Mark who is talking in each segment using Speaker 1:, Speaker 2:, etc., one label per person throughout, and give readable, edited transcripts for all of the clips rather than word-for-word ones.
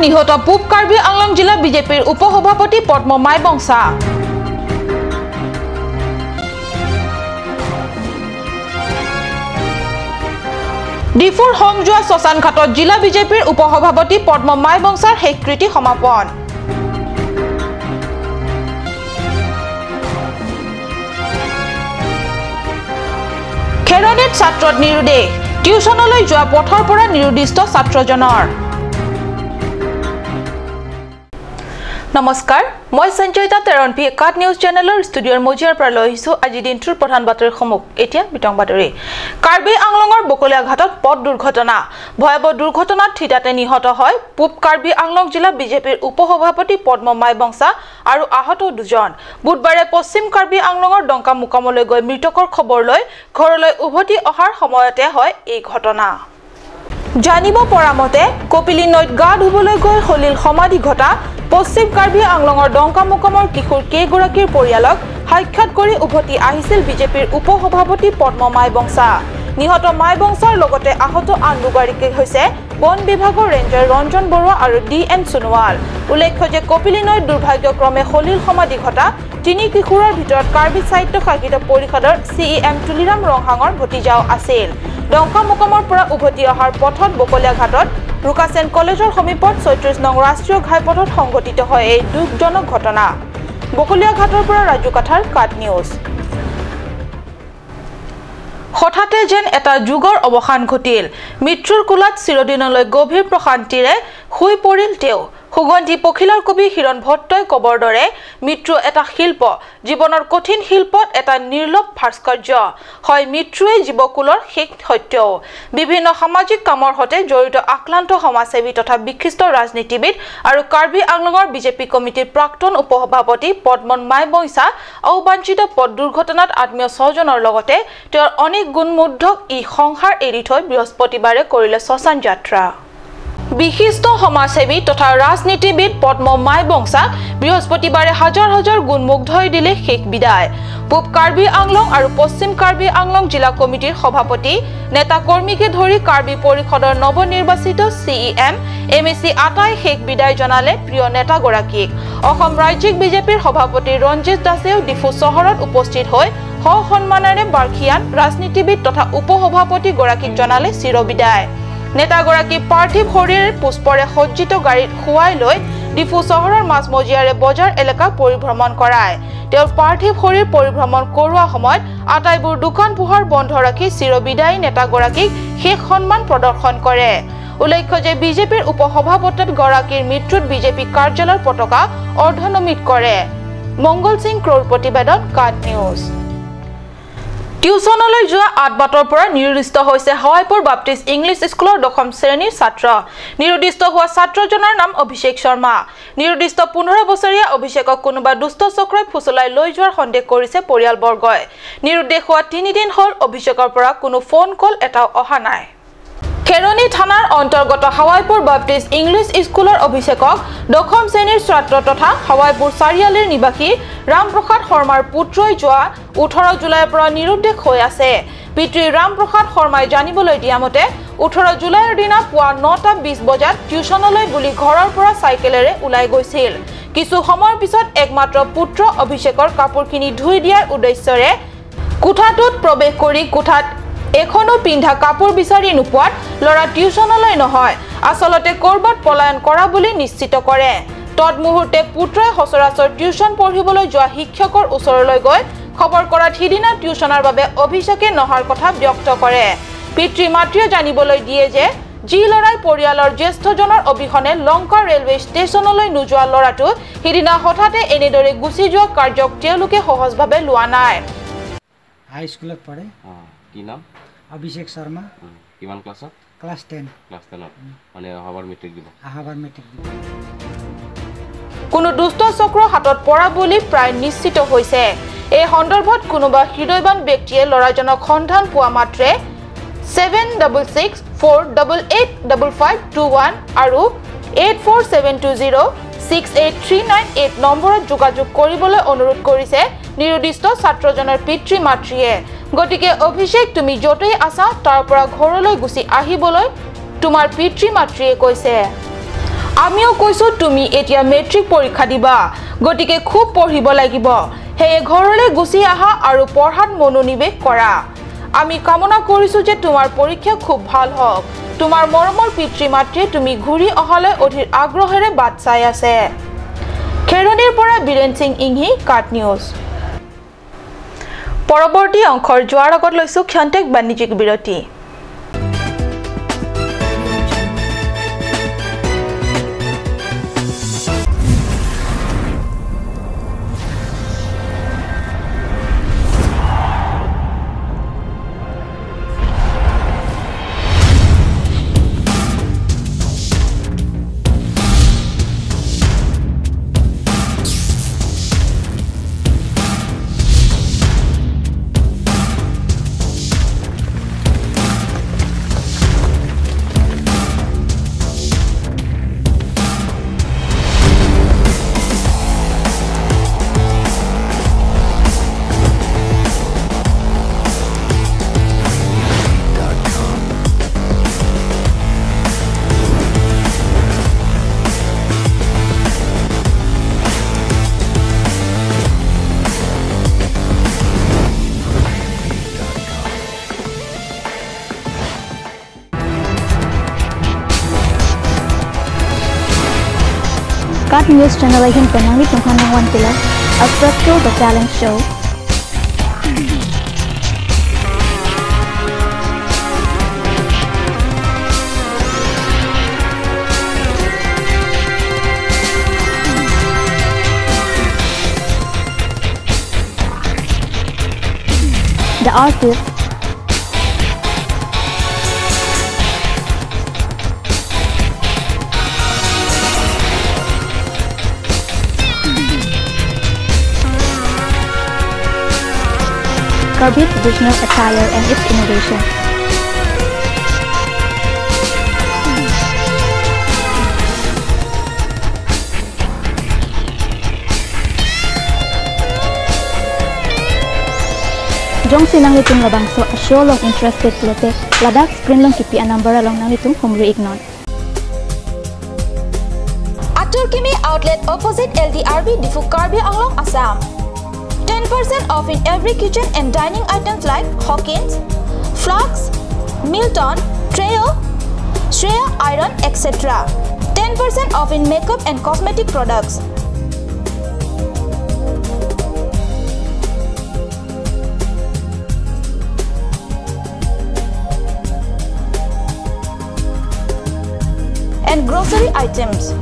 Speaker 1: নিহত পূব কাৰ্বি আংলং জিলা বিজেপিৰ উপসভাপতি পদ্ম মাইবংসা। ডিফুৰ সংযোৱা শ্মশানঘাটত জিলা বিজেপিৰ উপসভাপতি পদ্ম মাইবংসাৰ শেষকৃতি সমাপন। খেৰণিত ছাত্ৰত নিৰুদ্দেশ, টিউচনলৈ যোৱা পথৰ পৰা নিৰুদ্দিষ্ট ছাত্ৰজনৰ। নমস্কাৰ, মই সঞ্চয়িতা তেৰণ পি একাত নিউজ চেনেলৰ ষ্টুডিঅ'ৰ মজিয়াৰ পৰা লৈ আহিছোঁ আজি দিনটোৰ প্ৰধান বাতৰিসমূহ। এতিয়া বিতং বাতৰি। কাৰ্বি আংলঙৰ বকলীয়াঘাটত পথ দুৰ্ঘটনা। ভয়াৱহ দুৰ্ঘটনাত থিতাতে নিহত হয় পূব কাৰ্বি আংলং জিলা বিজেপিৰ উপসভাপতি পদ্ম মাইবংসা আৰু আহত দুজন। বুধবাৰে পশ্চিম কাৰ্বি আংলঙৰ ডংকা মুকামলৈ গৈ মৃতকৰ খবৰ লৈ ঘৰলৈ উভতি অহাৰ সময়তে হয় এই ঘটনা। জানিব পৰা মতে কপিলী নৈত গা ধুবলৈ গৈ সলিল সমাধি ঘটা পশ্চিম কাৰ্বি আংলঙৰ ডংকা মুকামৰ কিশোৰ কেইগৰাকীৰ পৰিয়ালক সাক্ষাৎ কৰি উভতি আহিছিল বিজেপিৰ উপসভাপতি পদ্ম মাইবংসা। নিহত মাইবংসাৰ লগতে আহত আন দুগৰাকী হৈছে বন বিভাগৰ ৰেঞ্জাৰ ৰঞ্জন বৰুৱা আৰু ডি এন সোণোৱাল। উল্লেখ্য যে কপিলী নৈত দুৰ্ভাগ্যক্ৰমে সলিল সমাধি ঘটা তিনি কিশোৰৰ ভিতৰত কাৰ্বি সাহিত্য শাসিত পৰিষদৰ চি ই এম তুলিৰাম ৰংহাঙৰ ভতিজাও আছিল। ডংকা মুকামৰ পৰা উভতি অহাৰ পথত বকলীয়াঘাটত ৰুকাচেন কলেজৰ সমীপত 36 নং ৰাষ্ট্ৰীয় ঘাইপথত সংঘটিত হয় এই দুখজনক ঘটনা। বকলীয়াঘাটৰ পৰা ৰাজু কাথাৰ, কাট নিউজ। হঠাতে যেন এটা যুগৰ অৱসান ঘটিল। মৃত্যুৰ কোলাত চিৰদিনলৈ গভীৰ প্ৰশান্তিৰে শুই পৰিল তেওঁ। সুগন্ধি পখিলাৰ কবি হিৰণ ভট্টই কবৰ দৰে মৃত্যু এটা শিল্প, জীৱনৰ কঠিন শিল্পত এটা নিৰ্লভ ভাস্কৰ্য হয়। মৃত্যুৱে জীৱকুলৰ শেষ সত্যও। বিভিন্ন সামাজিক কামৰ সৈতে জড়িত আক্লান্ত সমাজসেৱী তথা বিশিষ্ট ৰাজনীতিবিদ আৰু কাৰ্বি আংলঙৰ বিজেপি কমিটিৰ প্ৰাক্তন উপসভাপতি পদ্ম মাইবংসা অবাঞ্ছিত পথ দুৰ্ঘটনাত আত্মীয় স্বজনৰ লগতে তেওঁৰ অনেক গুণমুগ্ধক ই সংসাৰ এৰি থৈ বৃহস্পতিবাৰে কৰিলে শ্মশান যাত্ৰা। বিশিষ্ট সমাজসেৱী তথা ৰাজনীতিবিদ পদ্ম মাইবংসাক বৃহস্পতিবাৰে হাজাৰ হাজাৰ গুণমুগ্ধই দিলে শেষ বিদায়। পূব কাৰ্বি আংলং আৰু পশ্চিম কাৰ্বি আংলং জিলা কমিটিৰ সভাপতি, নেতা কৰ্মীকে ধৰি কাৰ্বি পৰিষদৰ নৱনিৰ্বাচিত C E M, M A C আটাই শেষ বিদায় জনালে প্ৰিয় নেতাগৰাকীক। অসম ৰাজ্যিক বিজেপিৰ সভাপতি ৰঞ্জিত দাসেও ডিফু চহৰত উপস্থিত হৈ সসন্মানেৰে বাৰ্ষিয়ান ৰাজনীতিবিদ তথা উপসভাপতিগৰাকীক জনালে চিৰবিদায়। নেতাগৰাকী পাৰ্থিৱ শৰীৰ পুষ্পৰে সজ্জিত গাড়ীত শুৱাই লৈ ডিফু চহৰৰ মাজমজিয়াৰে বজাৰ এলেকা পৰিভ্ৰমণ কৰায়। তেওঁৰ পাৰ্থিৱ শৰীৰ পৰিভ্ৰমণ কৰোৱা সময়ত আটাইবোৰ দোকান পোহাৰ বন্ধ ৰাখি চিৰবিদায়ী নেতাগৰাকীক শেষ সন্মান প্ৰদৰ্শন কৰে। উল্লেখ্য যে বিজেপিৰ উপসভাপতিগৰাকীৰ মৃত্যুত বিজেপি কাৰ্যালয়ৰ পতাকা অৰ্ধনমিত কৰে। মংগল সিং ক্ৰ'ৰ প্ৰতিবেদন, কাট নিউজ। টিউচনলৈ যোৱা আদবাটৰ পৰা নিৰুদ্দিষ্ট হৈছে হাৱাইপুৰ বাপ্টিষ্ট ইংলিছ স্কুলৰ দশম শ্ৰেণীৰ ছাত্ৰ। নিৰুদ্দিষ্ট হোৱা ছাত্ৰজনৰ নাম অভিষেক শৰ্মা। নিৰুদ্দিষ্ট 15 বছৰীয়া অভিষেকক কোনোবা দুষ্ট চক্ৰই ফুচলাই লৈ যোৱাৰ সন্দেহ কৰিছে পৰিয়ালবৰ্গই। নিৰুদ্দেশ হোৱা 3 দিন হ'ল অভিষেকৰ পৰা কোনো ফোন কল এটাও অহা নাই। খেৰণি থানাৰ অন্তৰ্গত হাৱাইপুৰ বাপ্টিষ্ট ইংলিছ স্কুলৰ অভিষেকক দশম শ্ৰেণীৰ ছাত্ৰ তথা হাৱাইপুৰ চাৰিআলিৰ নিবাসী ৰামপ্ৰসাদ শৰ্মাৰ পুত্ৰই যোৱা 18 জুলাইৰ পৰা নিৰুদ্দেশ হৈ আছে। পিতৃ ৰামপ্ৰসাদ শৰ্মাই জানিবলৈ দিয়া মতে 18 জুলাইৰ দিনা পুৱা 9:20 বজাত টিউচনলৈ বুলি ঘৰৰ পৰা চাইকেলেৰে ওলাই গৈছিল। কিছু সময়ৰ পিছত একমাত্ৰ পুত্ৰ অভিষেকৰ কাপোৰখিনি ধুই দিয়াৰ উদ্দেশ্যৰে কোঠাটোত প্ৰৱেশ কৰি কোঠাত এখনো পিন্ধা কাপোৰ বিচাৰি নোপোৱাত ল'ৰা টিউচনলৈ নহয়, আচলতে ক'ৰবাত পলায়ন কৰা বুলি নিশ্চিত কৰে। তৎমুহূৰ্তে পুত্ৰই সচৰাচৰ টিউচন পঢ়িবলৈ যোৱা শিক্ষকৰ ওচৰলৈ গৈ খবৰ কৰাত সিদিনা টিউচনৰ বাবে অভিষেকে নহাৰ কথা ব্যক্ত কৰে। পিতৃ মাতৃয়ে জানিবলৈ দিয়ে যে যি ল'ৰাই পৰিয়ালৰ জ্যেষ্ঠজনৰ অবিহনে লংকা ৰেলৱে ষ্টেচনলৈ নোযোৱা ল'ৰাটো সিদিনা হঠাতে এনেদৰে গুচি যোৱা কাৰ্যক তেওঁলোকে সহজভাৱে লোৱা নাই।
Speaker 2: হাইস্কুলত পঢ়ে।
Speaker 3: কি নাম?
Speaker 2: অভিষেক শৰ্মা।
Speaker 3: কিমান ক্লাছত?
Speaker 2: ক্লাছ 10।
Speaker 3: ক্লাছ 10ত। মানে অহাবাৰ মেট্ৰিক দিব।
Speaker 2: অহাবাৰ মেট্ৰিক দিব।
Speaker 1: কোনো দুষ্ট চক্ৰ হাতত পৰা বুলি প্ৰায় নিশ্চিত হৈছে। এই সন্দৰ্ভত কোনোবা হৃদয়বান ব্যক্তিয়ে ল'ৰাজনক সন্ধান পোৱা মাত্ৰে 766 488 5521 আৰু 84720 68398 নম্বৰত যোগাযোগ কৰিবলৈ অনুৰোধ কৰিছে নিৰুদ্দিষ্ট ছাত্ৰজনৰ পিতৃ মাতৃয়ে। গতিকে অভিষেক, তুমি য'তেই আছা তাৰ পৰা ঘৰলৈ গুচি আহিবলৈ তোমাৰ পিতৃ মাতৃয়ে কৈছে। আমিও কৈছোঁ তুমি এতিয়া মেট্ৰিক পৰীক্ষা দিবা, গতিকে খুব পঢ়িব লাগিব, সেয়ে ঘৰলৈ গুচি আহা আৰু পঢ়াত মনোনিৱেশ কৰা। আমি কামনা কৰিছোঁ যে তোমাৰ পৰীক্ষা খুব ভাল হওক। তোমাৰ মৰমৰ পিতৃ মাতৃয়ে তুমি ঘূৰি অহালৈ অধীৰ আগ্ৰহেৰে বাট চাই আছে। খেৰণিৰ পৰা বীৰেন সিং ইংহি, কাট নিউজ। পৰৱৰ্তী অংশৰ যোৱাৰ আগত লৈছোঁ ক্ষন্তেক বাণিজ্যিক বিৰতি।
Speaker 4: Kat News Channel ahin panangli tunghanang wan pila Aprapto the Talent Show. The artist Karbi traditional attire and its innovation. Jong sinang litung labangso a show long interested lote Ladakh screen long kipi a number along nang litung humri ignon.
Speaker 1: Atur Kimi outlet opposite LDRB Diphu Karbi Anglong, Assam. 10% off in every kitchen and dining items like Hawkins, Flux, Milton, Treo, Shreya Iron, etc. 10% off in makeup and cosmetic products. And grocery items.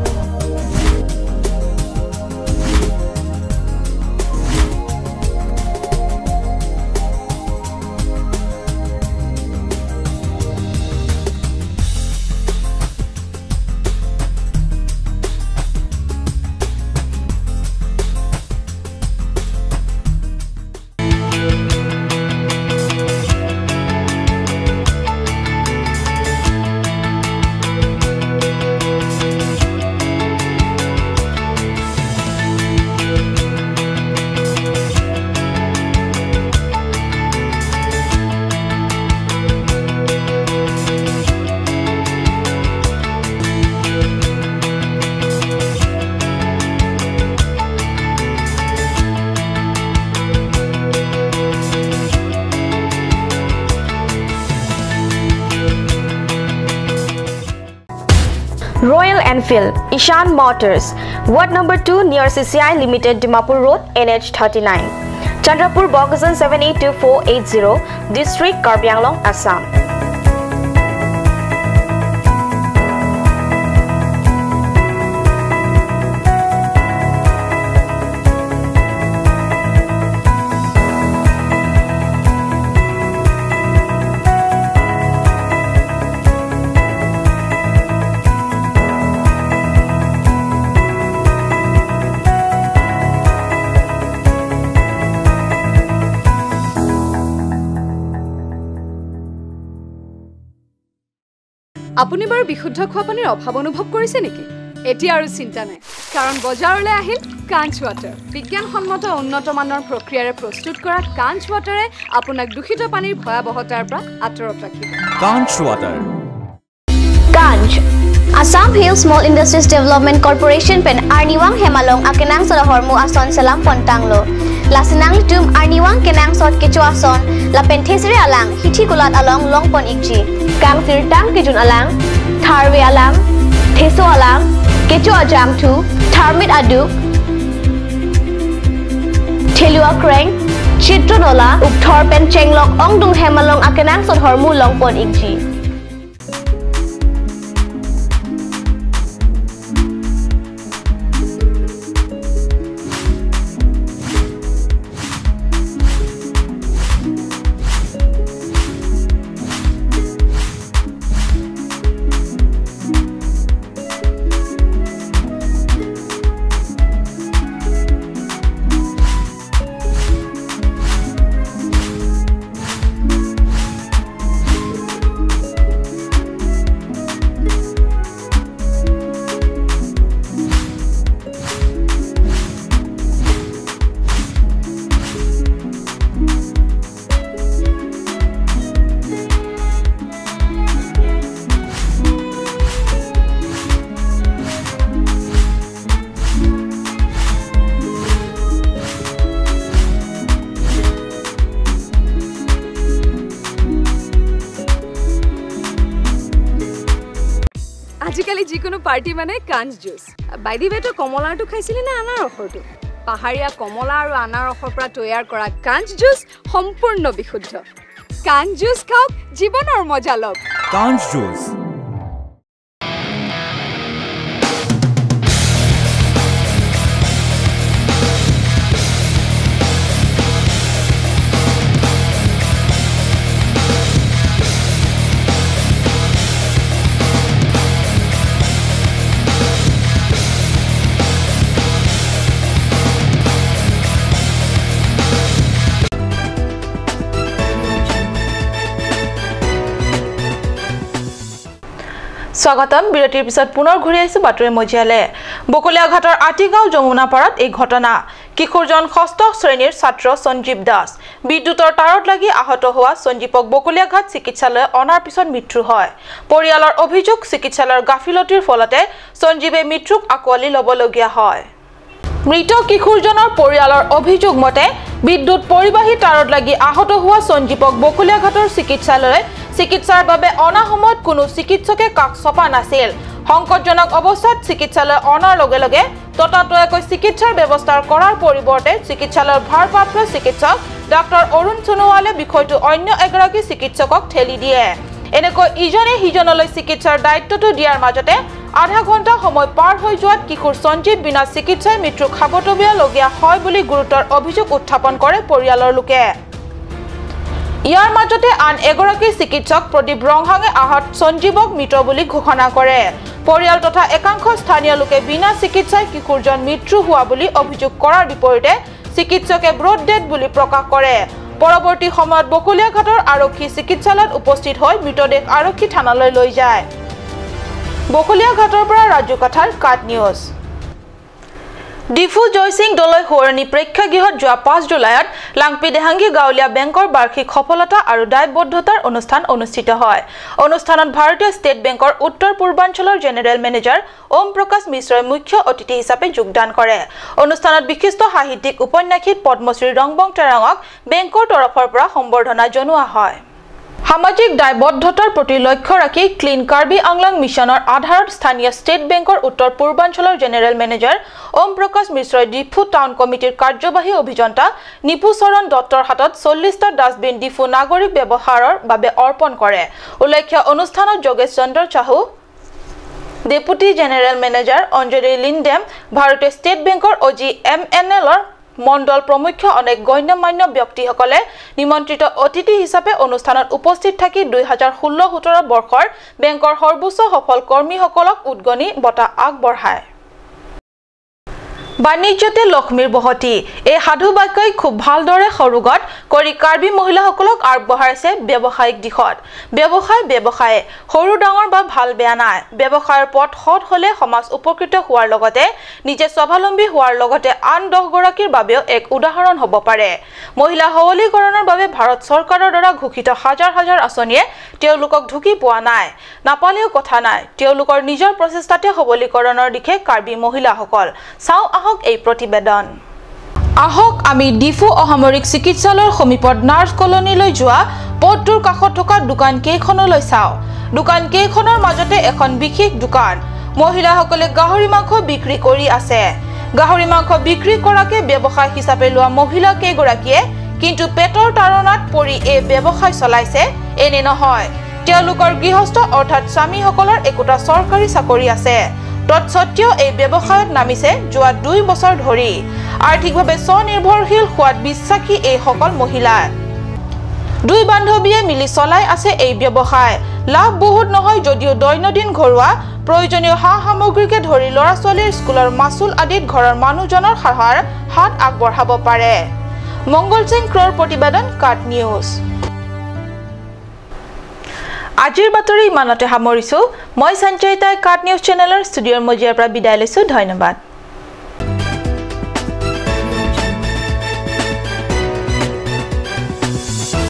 Speaker 5: Royal Enfield, Ishan Motors, Ward number 2 near CCI Limited, Dimapur Road, NH 39, Chandrapur, Bokajan 782480, District Karbi Anglong, Assam.
Speaker 6: আপুনি বাৰু বিশুদ্ধ খোৱা পানীৰ অভাৱ অনুভৱ কৰিছে নেকি? এতিয়া আৰু চিন্তা নাই, কাৰণ বজাৰলৈ আহিল কাঞ্চ ৱাটাৰ। বিজ্ঞানসন্মত উন্নত মানৰ প্ৰক্ৰিয়াৰে প্ৰস্তুত কৰা কাঞ্চ ৱাটাৰে আপোনাক দূষিত পানীৰ ভয়াৱহতাৰ পৰা আঁতৰত ৰাখিব।
Speaker 7: কাঞ্চ water.
Speaker 5: কাঞ্চ
Speaker 7: Assam Hill Small Industries Development Corporation pen arniwang hemalong akenang sod hormu ason salam pontanglo. Lasinang tum arniwang kenang sod kecho ason la pen thesre alang hithi kulat along long pon ikji. Kang sir tang kijun alang, tharwe alang, theso alang, kecho ajang thu, tharmit adu, thelua kreng, chitronola, upthor pen chenglok ongdung hemalong akenang sod hormu long pon ikji.
Speaker 6: আজিকালি যিকোনো party মানে কাঞ্চ juice. By the ৱে, তই কমলাৰটো খাইছিলি নে আনাৰসৰটো? পাহাৰীয়া কমলা আৰু আনাৰসৰ পৰা তৈয়াৰ কৰা কাঞ্চ জুচ সম্পূৰ্ণ বিশুদ্ধ। কাঞ্চ জুচ খাওক, জীৱনৰ মজা লওক।
Speaker 8: কাঞ্চ জুচ।
Speaker 1: স্বাগতম। বিৰতিৰ পিছত পুনৰ ঘূৰি আহিছো বাতৰি মজিয়ালে। বকলীয়াঘাটৰ আটিগাঁও যমুনাপাৰাত এই ঘটনা। কিশোৰজন ষষ্ঠ শ্ৰেণীৰ ছাত্ৰ সঞ্জীৱ দাস। বিদ্যুতৰ তাঁৰত লাগি আহত হোৱা সঞ্জীৱক বকলীয়াঘাট চিকিৎসালয় অনাৰ পিছত মৃত্যু হয়। পৰিয়ালৰ অভিযোগ, চিকিৎসালয়ৰ গাফিলতিৰ ফলতে সঞ্জীৱে মৃত্যুক আঁকোৱালি ল'বলগীয়া হয়। মৃত কিশোৰজনৰ পৰিয়ালৰ অভিযোগ মতে বিদ্যুৎ পৰিবাহী তাঁৰত লাগি আহত হোৱা সঞ্জীৱক বকলীয়াঘাটৰ চিকিৎসালয়লৈ চিকিৎসাৰ বাবে অনা সময়ত কোনো চিকিৎসকে কাষ চপা নাছিল। সংকটজনক অৱস্থাত চিকিৎসালয় অনাৰ লগে লগে ততাতৈয়াকৈ চিকিৎসাৰ ব্যৱস্থা কৰাৰ পৰিৱৰ্তে চিকিৎসালয়ৰ ভাৰপ্ৰাপ্ত চিকিৎসক ডাক্তৰ অৰুণ সোণোৱালে বিষয়টো অন্য এগৰাকী চিকিৎসকক ঠেলি দিয়ে। এনেকৈ ইজনে সিজনলৈ চিকিৎসাৰ দায়িত্বটো দিয়াৰ মাজতে আধা ঘণ্টা সময় পাৰ হৈ যোৱাত কিশোৰ সঞ্জীৱ বিনা চিকিৎসাই মৃত্যুক সাৱটিবলগীয়া হয় বুলি গুৰুতৰ অভিযোগ উত্থাপন কৰে পৰিয়ালৰ লোকে। ইয়াৰ মাজতে আন এগৰাকী চিকিৎসক প্ৰদীপ ৰংহাঙে আহত সঞ্জীৱক মৃত বুলি ঘোষণা কৰে। পৰিয়াল তথা একাংশ স্থানীয় লোকে বিনা চিকিৎসাই কিশোৰজন মৃত্যু হোৱা বুলি অভিযোগ কৰাৰ বিপৰীতে চিকিৎসকে ব্ৰড ডেড বুলি প্ৰকাশ কৰে। পৰৱৰ্তী সময়ত বকলীয়াঘাটৰ আৰক্ষী চিকিৎসালয়ত উপস্থিত হৈ মৃতদেহ আৰক্ষী থানালৈ লৈ যায়। বকলীয়াঘাটৰ পৰা ৰাজু কাথাৰ, কাট নিউজ। ডিফু জয়সিং দলৈ সোঁৱৰণী প্ৰেক্ষাগৃহত যোৱা 5 জুলাইত লাংপি দেহাংগী গাঁৱলীয়া বেংকৰ বাৰ্ষিক সফলতা আৰু দায়বদ্ধতাৰ অনুষ্ঠান অনুষ্ঠিত হয়। অনুষ্ঠানত ভাৰতীয় ষ্টেট বেংকৰ উত্তৰ পূৰ্বাঞ্চলৰ জেনেৰেল মেনেজাৰ ওম প্ৰকাশ মিশ্ৰই মুখ্য অতিথি হিচাপে যোগদান কৰে। অনুষ্ঠানত বিশিষ্ট সাহিত্যিক উপন্যাসিক পদ্মশ্ৰী ৰংবং টেৰাঙক বেংকৰ তৰফৰ পৰা সম্বৰ্ধনা জনোৱা হয়। সামাজিক দায়বদ্ধতাৰ প্ৰতি লক্ষ্য ৰাখি ক্লিন কাৰ্বি আংলং মিছনৰ আধাৰত স্থানীয় ষ্টেট বেংকৰ উত্তৰ পূৰ্বাঞ্চলৰ জেনেৰেল মেনেজাৰ ওম প্ৰকাশ মিশ্ৰই ডিফু টাউন কমিটিৰ কাৰ্যবাহী অভিযন্তা নিপু চৰণ দত্তৰ হাতত 40টা ডাষ্টবিন ডিফু নাগৰিক ব্যৱহাৰৰ বাবে অৰ্পণ কৰে। উল্লেখ্য অনুষ্ঠানত Jogesh Chandra Sahu, deputy general manager Anjali Lindem, ভাৰতীয় ষ্টেট বেংকৰ অ' জি এম এন এলৰ মণ্ডল প্ৰমুখ্য অনেক গণ্যমান্য ব্যক্তিসকলে নিমন্ত্ৰিত অতিথি হিচাপে অনুষ্ঠানত উপস্থিত থাকি 2016-17 বৰ্ষৰ বেংকৰ সৰ্বোচ্চ সফল কৰ্মীসকলক উদগনি বঁটা আগবঢ়ায়। বাণিজ্যতে লক্ষ্মীৰ বহতি এই সাধু বাক্যই খুব ভালদৰে সৰোগত কৰি কাৰ্বি মহিলাসকলক আগবঢ়াইছে ব্যৱসায়িক দিশত। ব্যৱসায় ব্যৱসায়, সৰু ডাঙৰ বা ভাল বেয়া নাই। ব্যৱসায়ৰ পথ সৎ হ'লে সমাজ উপকৃত হোৱাৰ লগতে নিজে স্বাৱলম্বী হোৱাৰ লগতে আন 10গৰাকীৰ বাবেও এক উদাহৰণ হ'ব পাৰে। মহিলা সবলীকৰণৰ বাবে ভাৰত চৰকাৰৰ দ্বাৰা ঘোষিত হাজাৰ হাজাৰ আঁচনিয়ে তেওঁলোকক ঢুকি পোৱা নাই। নাপালেও কথা নাই, তেওঁলোকৰ নিজৰ প্ৰচেষ্টাতে সবলীকৰণৰ দিশে কাৰ্বি মহিলাসকল। চাওঁ আহক এই প্ৰতিবেদন। আহক আমি ডিফু অসামৰিক চিকিৎসালয়ৰ সমীপত নাৰ্ছ কলনীলৈ যোৱা পথটোৰ কাষত থকা দোকান কেইখনলৈ চাওঁ। দোকান কেইখনৰ মাজতে এখন বিশেষ দোকান। মহিলাসকলে গাহৰি মাংস বিক্ৰী কৰি আছে। গাহৰি মাংস বিক্ৰী কৰাকে ব্যৱসায় হিচাপে লোৱা মহিলা কেইগৰাকীয়ে কিন্তু পেটৰ তাৰণাত পৰি এই ব্যৱসায় চলাইছে এনে নহয়। তেওঁলোকৰ গৃহস্থ অৰ্থাৎ স্বামীসকলৰ একোটা চৰকাৰী চাকৰি আছে, তৎসত্ত্বেও এই ব্যৱসায়ত নামিছে যোৱা 2 বছৰ ধৰি। আৰ্থিকভাৱে স্বনিৰ্ভৰশীল হোৱাত বিশ্বাসী এইসকল মহিলা। দুই বান্ধৱীয়ে মিলি চলাই আছে এই ব্যৱসায়। লাভ বহুত নহয় যদিও দৈনন্দিন ঘৰুৱা প্ৰয়োজনীয় সা সামগ্ৰীকে ধৰি ল'ৰা ছোৱালীৰ স্কুলৰ মাচুল আদিত ঘৰৰ মানুহজনৰ সহায়ৰ হাত আগবঢ়াব পাৰে। মংগল সিং ক্ৰৰ প্ৰতিবেদন, কাট নিউজ। আজিৰ বাতৰি ইমানতে সামৰিছো। মই সঞ্চয়িতাই কাট নিউজ চেনেলৰ ষ্টুডিঅ'ৰ মজিয়াৰ পৰা বিদায় লৈছো। ধন্যবাদ।